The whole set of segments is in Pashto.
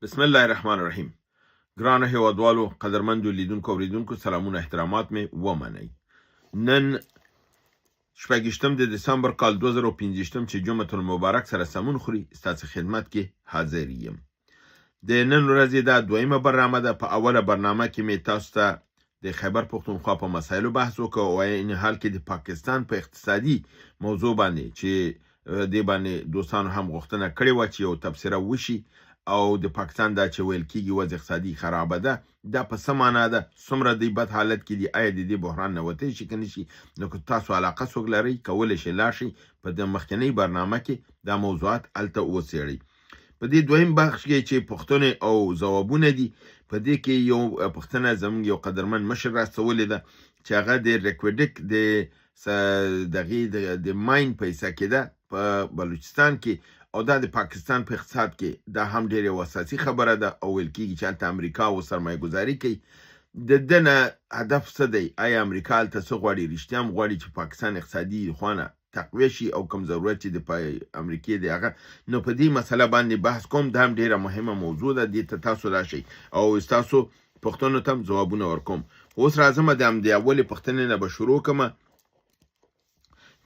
بسم الله الرحمن الرحیم. ګرانو هیوادوالو، قدرمندو لیدونکو، اوریدونکو، سلامونه احترامات مې ومنئ. نن 26 د دسمبر کال 2025 چې جمعة المبارک سره سمون خوري، ستاسو خدمت کې حاضر یم. د نن ورځې دا دویمه برنامه ده. په اوله برنامه کې مې تاسو ته د خیبر پښتونخوا په مسایلو بحث وکړ او عین حال کې د پاکستان په اقتصادي موضوع باندې چې دې باندې دوستانو هم غوښتنه کړې وه چې یو تبصره وشي، او د پاکستان دا چې ویل کېږي وضع اقتصادي خرابه ده، دا په څه معنا ده، څومره دی بد حالت کې دي، آیا د دې بحران نه وتی شي که نه شي؟ نو که تاسو علاقه څوک لرئ، کولی شئ لاړ شئ په د مخکنۍ برنامه کې دا موضوعات هلته وڅېړئ. په دې دویم بخش کې چې پوښتنې او ځوابونه دي، په دې کې یو پوښتنه زموږ یو قدرمن مشر راستولې ده چې هغه د ریکوډک د دغې د ماین په حصه کې ده په بلوچستان کې، او دا د پاکستان په اقتصاد کې دا هم ډېر یو اساسي خبره ده، او ویل کېږي چې هلته امریکا و سرمایه ګذاري کوي. د ده نه هدف څه دی؟ آیا امریکا هلته څه غواړي؟ رښتیا هم غواړي چې پاکستان اقتصادي خوانه تقویه شي او کوم ضرورت چې د امریکې دی هغه؟ نو په دې مسله باندې بحث کوم. دا هم ډېره مهمه موضوع ده، دې ته تاسو راشئ او ستاسو پوښتنو ته هم ځوابونه ورکوم. اوس راځم د همدې اولې پوښتنې نه به شروع کړم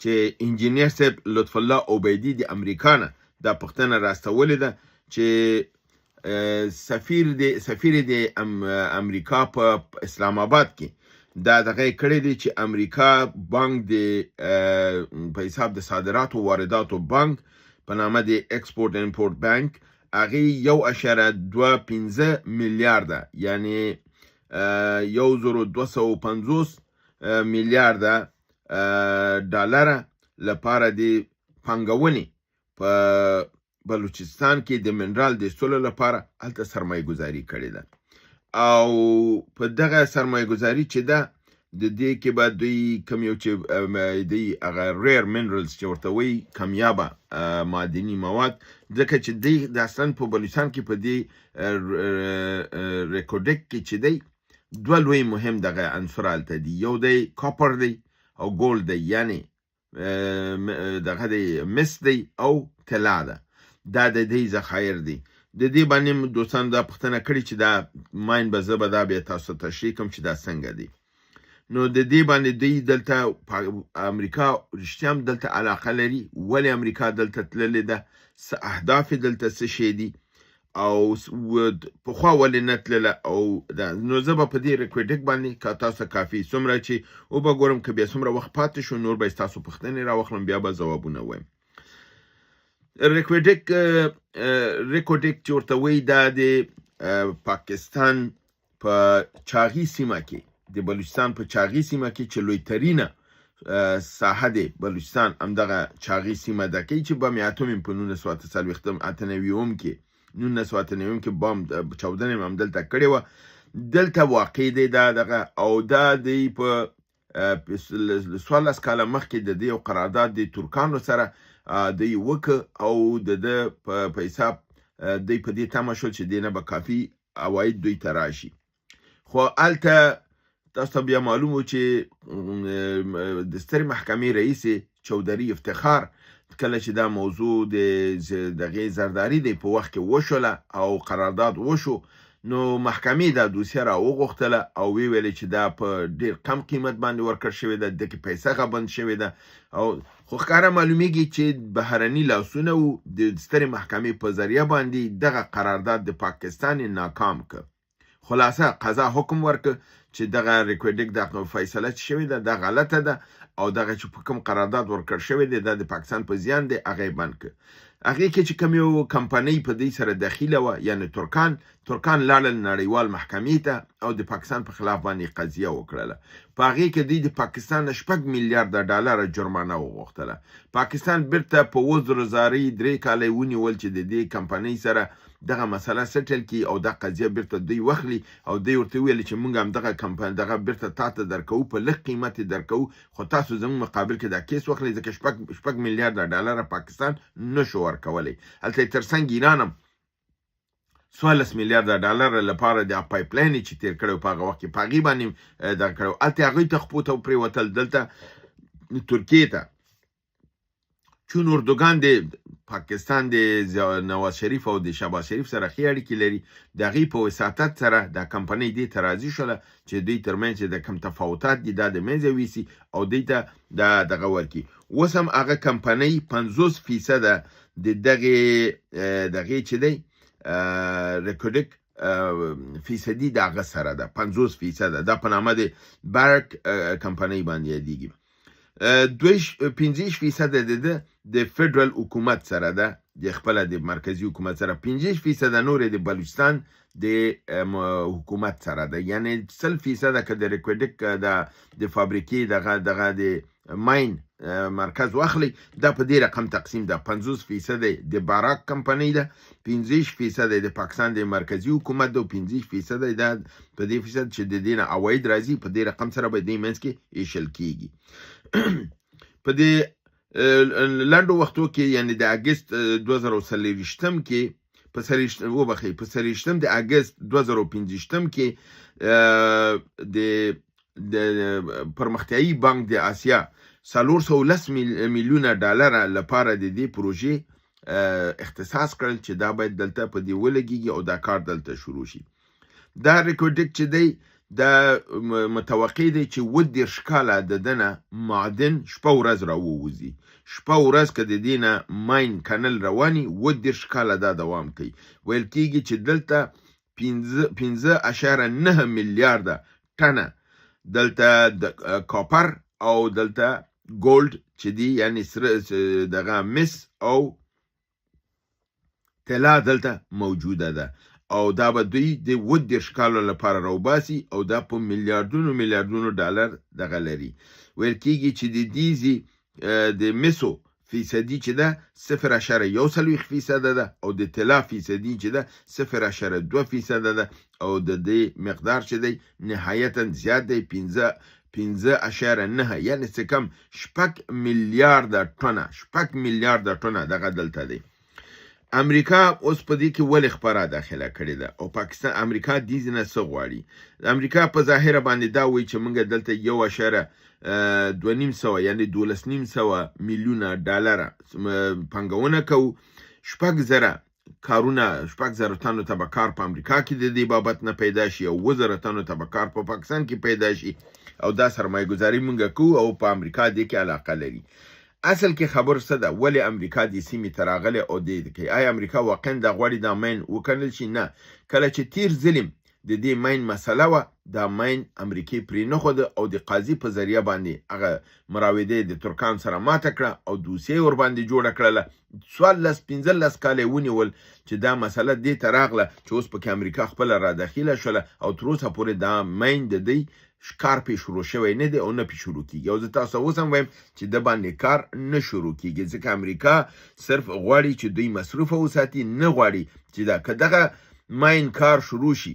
چې انجینر صاحب لطف الله عبیدي د امریکا نه دا پوښتنه راستولې ده چې سفیر د امریکا په اسلام آباد کې دا دغه کړی دی چې امریکا بانک د په حساب د صادراتو وارداتو بانک په نامه د Export Import Bank هغې 1.25 میلیارده، یعنی 1250 میلیارده ډالره لپاره د پانګونې په بلوچستان کې د منرال د ایستلو لپاره هلته سرمایه ګذاري کړې ده، او په دغه سرمایه ګذاري چې ده، د دې کې به دوی کوم یو چې دوی هغه rare minerals چې ورته وایي، کمیابه معدني مواد، ځکه چې دوی د اصلا په بلوچستان کې په دې ریکوډک کې چې دی دوه لوی مهم دغه عنصر هلته دي، یو دی copper دی او gold دی، یعنی دغه دی مس دی او طلا ده. دا د دې ذخایر دي. د دې باندې دوستانو دا پوښتنه کړې چې دا ماین به زه به دا بیا تاسو ته تشریح کوم چې دا څنګه دی. نو د دې باندې دوی دلته امریکا رښتیا هم دلته علاقه لري؟ ولې امریکا دلته تللې ده؟ څه اهداف یې دلته څه شی دي؟ او پخوا ولې نه تلله؟ او دا نو زه به په دې ریکوډک باندې که تاسو کافي څومره چې وبه ګورم، که بیا څومره وخت پاتې شو، نور به ستاسو پوښتنې راوخلم، بیا به ځوابونه وایم. ریکوډک چې ورته وایي، دا د پاکستان په چاغي سیمه کې، د بلوچستان په چاغي سیمه کې چې لوی ترینه ساحه دی بلوچستان، همدغه چاغي سیمه ده کوي چې بم اتوم په 1948 98 کې، 1998 کې بم چاودنه هم همدلته کړې وه. دلته واقع دی دا دغه، او دا دی په 14 کاله مخکې د دې یو قرارداد د ترکانو سره دی وکړ، او د ده په حساب دی په دې تمه شول چې دې نه به کافي عواید دوی ته راشي. خو هلته تاسو ته بیا معلوم و چې د سترې محکمې رئیس چودري افتخار کله چې دا موضوع د دغې زرداري دی په وخت کې وشوله او قرارداد وشو، نو محکمې دا دوسیه را وغوښتله او وی ویلې چې دا په ډیر کم قیمت باندې ورکړ شوې ده، دکې پیسه غبن شوې ده. او خو ښکاره معلومیږي چې بهرني لاسونه وو. د سترې محکمې په ذریعه باندې دغه قرارداد د پاکستان ناکام کړ. خلاصه قضا حکم ورکړ چې دغه ریکوډک د فیصله چې شوې ده، دا غلطه ده، او دغه چې په کوم قرارداد ورکړ شوی دی، دا د پاکستان په زیان دی. هغه یې بند کړ. هغې کې چې کوم یو کمپنۍ په دې سره دخیله وه، یعنی ترکان، ترکان لاړل نړیوال محکمې ته او د پاکستان په خلاف باندې قضیه وکړله. په هغې کې دوی د پاکستان نه 6 میلیارده ډالره جرمانه وغوښتله. پاکستان بیرته په عذر زارۍ 3 کاله یې ونیول چې د دې کمپنۍ سره دغه مسله settle کړي او دا قضیه بیرته دوی واخلي، او دوی ورته وویل چې موږ هم دغه کمپنۍ دغه بیرته تاته درکوو، په لږ قیمت یې درکوو، خو تاسو زموږ مقابل کې دا case واخلئ، ځکه 6 میلیارده ډالره پاکستان نشو ورکولی. هلته یې ترڅنګ ایران هم 14 میلیارده ډالر لپاره د pipeline چې تیر کړی په هغه وخت کې، په هغې باندې دغه کړی، هلته هغوی ته خپو ته پرېوتل. دلته ترکیې ته چون اردوغان د پاکستان د نواز شریف او د شهباز شریف سره ښې اړیکې لري، د هغې په وساطت سره دا کمپنۍ دې ته راضي شوله چې دوی ترمنځ چې د کم تفاوتات دي دا د منځه ویسي او دوی ته دا دغه ورکړي. اوس هم هغه کمپنۍ 50% د دغې دغې چې دی ریکوډک فیصدي د هغه سره ده، 50%. دا په نامه د بارک کمپنۍ باندې یادېږي. 25% د ده د فدرال حکومت سره ده، د خپله د مرکزي حکومت سره. 25% نورې د بلوچستان د حکومت سره ده. یعنی 100% که د ریکوډک د فابریکې دغه د ماین مرکز واخلي، دا په دې رقم تقسیم ده: 50% د باراک کمپنۍ ده، 25% د پاکستان د مرکزي حکومت ده، او 25% ده په دې فیصد چې د دې نه عواید راځي، په دې رقم سره به دې منځ کې ایشل کیږي. په دې لنډو وختو کې، یعنی د اګست 2024 کې، په وبخښئ، په 24 د اګست 2025 کې د پرمختیایي بانک د اسیا 410 میلیونه ډالر لپاره د دې پروژې اختصاص کړل چې دا باید دلته په دې ولګیږي او دا کار دلته شروع شي. دا ریکوډک چې دی، دا متوقع دی چې 37 کاله د دنه معدن شپه ورځ راووځي. شپه ورځ که د دې نه ماین کنل رواني، 37 کاله دا دوام کوي. ویل کیږي چې دلته 5.9 میلیارده ټنه دلته د کاپر او دلته gold چې دی، یعنی سره دغه مس او طلا دلته موجوده ده، او دا به دوی د 37 کالو لپاره راوباسي، او دا په میلیاردونو میلیاردونو ډالر دغه لري. ویل کیږي چې د دې د مسو فیصدي چې ده 0.41% ده، او د طلا فیصدي چې ده 0.2% ده، او د دې مقدار چې دی نهایتا زیات دی، 5.9، یعنی څه کم 6 میلیارده ټنه، 6 میلیارده ټنه دغه دلته دی. امریکا اوس په دې کې ولې خپره داخله کړې ده او پاکستان امریکا دې نه څه غواړي؟ امریکا په ظاهره باندې دا وایي چې موږ دلته 1.25، یعنی 12.5 میلیونه ډالره پانګونه کوو، 6000 کارونه، 6000 تنو ته به کار په امریکا کې د دې بابت نه پیدا شي او 7000 تنو ته به کار په پاکستان کې پیدا شي، او دا سرمایه ګذاري مونږ کوو، او په امریکا دې کې علاقه لري. اصل کې خبر څه ده؟ ولې امریکا دې سیمې ته راغلی او دې کوي؟ آیا امریکا واقعا دا غواړي دا ماین وکنل شي؟ نه. کله چې تیر ظلم د دې ماین مسله وه، دا ماین امریکې پرې نه ښوده، او د قاضي په ذریعه باندې هغه مراوده د ترکان سره ماته کړه او دوسیه ور باندې جوړه کړله. 14 15 کاله یې ونیول چې دا مسله دې ته راغله چې اوس پکې امریکا خپله را داخله شوله، او تر اوسه پورې دا ماین د دی کار پې شروع شوی نه دی او نه پې شروع کیږي. او زه تاسو اوس هم وایم چې د باندې کار نه شروع کیږي، ځکه امریکا صرف غواړي چې دوی مصروفه وساتي، نه غواړي چې دا که دغه ماین کار شروع شي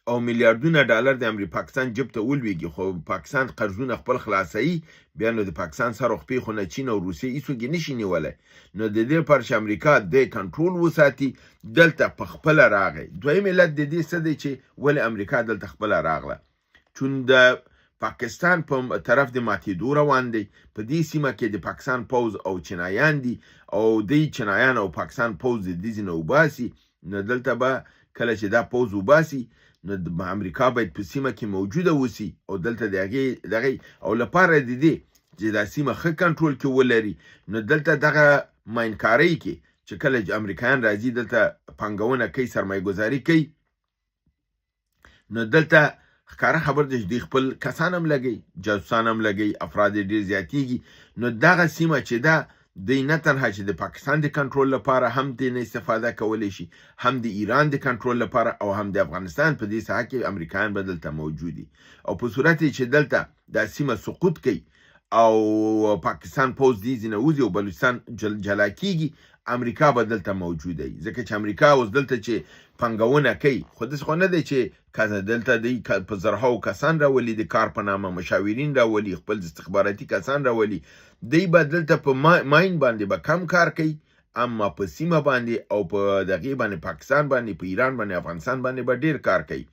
او میلیاردونه ډالر د امریکا پاکستان جیب ته ولویږي، خو پاکستان قرضونه خپل خلاصوي، بیا نو د پاکستان سر او خپې خو نه چین او روسیې هیڅوک یې نشي نیولی. نو د دې لپاره چې امریکا د کنټرول وساتي، دلته په خپله راغی. دویم علت د دې څه دی چې ولې امریکا دلته خپله راغله؟ چون د پاکستان په طرف د ماتېدو روان دی. په دې سیمه کې د پاکستان پوځ او چینایان دي، او دی چینایان او پاکستان پوځ د دې ځای نه وباسي، نو دلته به کله چې دا پوځ وباسي، نو د امریکا باید په سیمه کې موجوده اوسي، او دلته د هغې دغې او لپاره د دې چې دا سیمه ښه کنټرول کې ولري، نو دلته دغه ماینکارۍ کې چې کله امریکایان راځي دلته پانګونه کوي، سرمایه ګذاري کوي، نو دلته ښکاره خبر ده چې دوی خپل کسان هم لګوي، جاسوسان هم لګوي، افراد یې ډېر زیاتېږي. نو دغه سیمه چې ده، دوی نه تنها چې د پاکستان د کنټرول لپاره هم دې نه استفاده کولی شي، هم د ایران د کنټرول لپاره او هم د افغانستان. په دې ساحه کې امریکایان به دلته موجود دي، او په صورت چې دلته دا سیمه سقوط کوي او پاکستان پوځ دې ځینې وځي او بلوچستان جلا کیږي، امریکا به دلته موجوده وي، ځکه چې امریکا اوس دلته چې پانګونه کوي، خو داسې خو نه دی چې دلته دی په زرهاو کسان راولي، د کار په نامه مشاورین راولي، خپل استخباراتي کسان راولي. دی به دلته په ماین باندې به کم کار کوي، اما په سیمه باندې او په دغې باندې، پاکستان باندې، په ایران باندې، افغانستان باندې به ډیر کار کوي.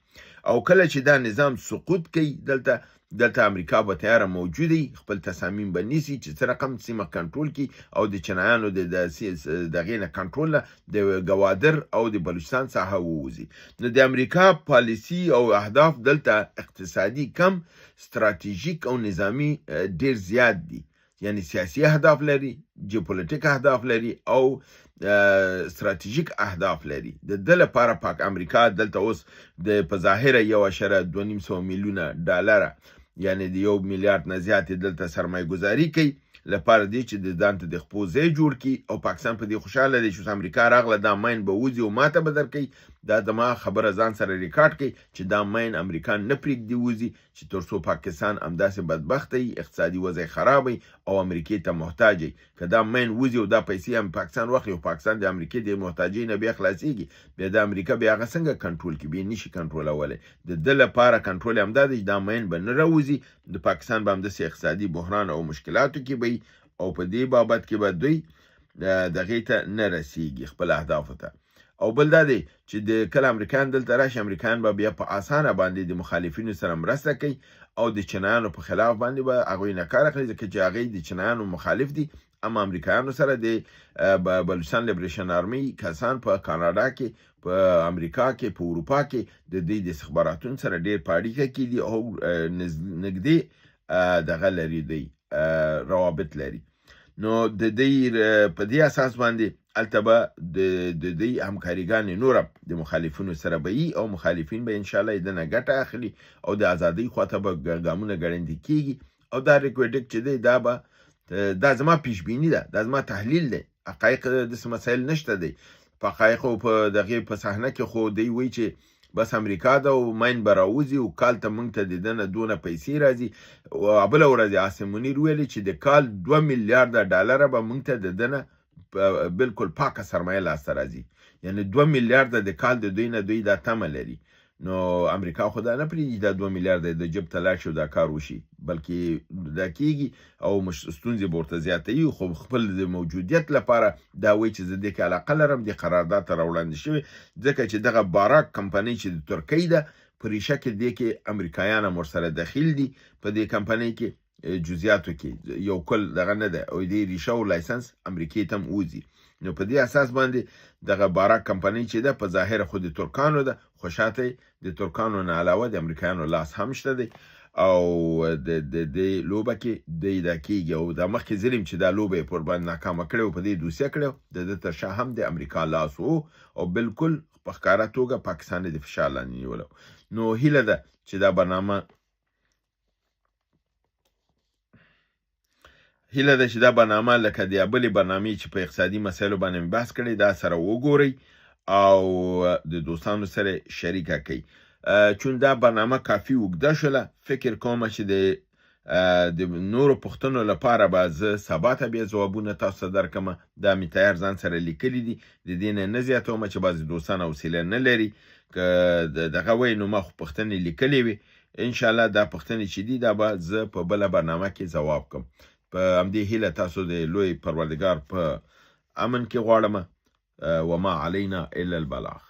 او کله چې دا نظام سقوط کوي، دلته امریکا به تیاره موجوده، خپل تصامیم به نیسي چې څه رقم سیمه کنټرول کړي او د چینایانو د دغې نه کنټرول نه د ګوادر او د بلوچستان ساحه ووځي. نو د امریکا پالیسي او اهداف دلته اقتصادي کم، ستراتیژیک او نظامي ډیر زیات دي. یعنی سیاسي اهداف لري، جیوپولیټیک اهداف لري او ستراتیژیک اهداف لري. د ده لپاره پاک امریکا دلته اوس د په ظاهره 1.25 میلیونه ډالره، یعنی د 1 میلیارد نه زیاتې دلته سرمایه ګذاري کوي، لپاره دې چې د ځان ته د خپو ځای جوړ کړي. او پاکستان په دې خوشحاله دی چې اوس امریکا راغله، دا ماین به وځي او ماته به درکوي. دا زما خبره ځان سره ریکارډ کوي چې دا ماین امریکا نه پرېږدي وځي، چې تر څو پاکستان همداسې بدبخته وي، اقتصادي وضع یې خراب وي او امریکې ته محتاج وي. که دا ماین وځي او دا پیسې هم پاکستان واخلي او پاکستان د امریکې د محتاجۍ نه بیا خلاصېږي، بیا د امریکا بیا هغه څنګه کنټرول کړي؟ بیا نشي کنټرولولی. د ده لپاره کنټرول یې همدا دی چې دا ماین به نه راوځي، د پاکستان به همداسې اقتصادي بحران او مشکلاتو کې به وي او په دې بابت کې به دوی دغې ته نه رسیږي خپل اهدافو ته. او بل دا دی چې د کله امریکایان دلته راشي، امریکایان به بیا په اسانه باندې د مخالفینو سره مرسته کوي او د چینایانو په خلاف باندې به هغوی نه کار اخلي، ځکه چې هغوی د چینایانو مخالف دي. اما امریکایانو سره د بلوچستان لیبریشن آرمي کسان په کاناډا کې، په امریکا کې، په اروپا کې د دوی د استخباراتونو سره ډېر په اړیکه کې دي او نږدې دغه لري، دوی روابط لري. نو د دوی په دې اساس باندې هلته به د دوی همکاریګانې نوره د مخالفینو سره به وي او مخالفین به انشاءالله یې دنه ګټه اخلي او د ازادۍ خواته به ګامونه ګړندي کېږي. او دا ریکویډک چې دی، دا زما پیشبیني ده، دا زما تحلیل دی، حقایق داسې مسایل نشته دی. په حقایقو په دغې په صحنه کې خو دی وایي چې بس امریکا ده او ماین به راوځي او کال ته موږ ته د ده نه دونه پیسې راځي. او بله ورځ عاصم منیر ویلي چې د کال 2 میلیارده ډالره به موږ ته د ده نه بالکل پاکه سرمایه لاسته راځي، یعنی 2 میلیارده د کال د دوی نه دوی دا تمه لري. نو امریکا خو دا نه پرېږدي دا 2 میلیارده د جب ته لاړ شي او دا کار وشي، بلکې دا کېږي او ستونزې به ورته زیاتوي. خو خپل د موجودیت لپاره دا وایي چې زه دې کې علاقه لرم، دې قرارداد ته راوړاندې شوې، ځکه چې دغه باراک کمپنۍ چې د ترکۍ ده، په ریښه کې دې کې امریکایان هم ورسره دخیل دي په دې کمپنۍ کې، جزئیاتو کې یو کل دغه نه ده او دې ریښه او لایسنس امریکې ته هم وځي. نو په دې اساس باندې دغه باراک کمپنۍ چې ده، په ظاهره خو د ترکانو ده، خو شاته یې د ترکانو نه علاوه د امریکایانو لاس هم شته دی او د دې لوبه کې دی دا کېږي. او دا مخکې ظلم چې دا لوبه یې پر باندې ناکامه کړې او په دې دوسیه کړې، د ده تر شا هم د امریکا لاس و او بالکل په ښکاره توګه پاکستان یې د فشار لاندې نیولی. نو هیله ده چې دا برنامه هیله ده چې دا برنامه لکه د بلې برنامې چې په اقتصادي مسایلو باندې مې بحث کړی دا سره وګورئ او د دوستانو سره شریکه کړئ. چون دا برنامه کافي اوږده شوله، فکر کوم چې د نورو پوښتنو لپاره به زه سبا ته بیا ځوابونه تاسو ته درکړم. دا مې تیار ځان سره لیکلي دي، د دې نه نه زیاتوم چې بعضې دوستان حوصله نه لري، که دغه وایي نو ما خو پوښتنې لیکلې وې. انشاءالله دا پوښتنې چې دي دا به زه په بله برنامه کې ځواب کړم. په همدې هیله تاسو د لوی پروردګار په امن کې غواړم. وما علينا الا البلاغ.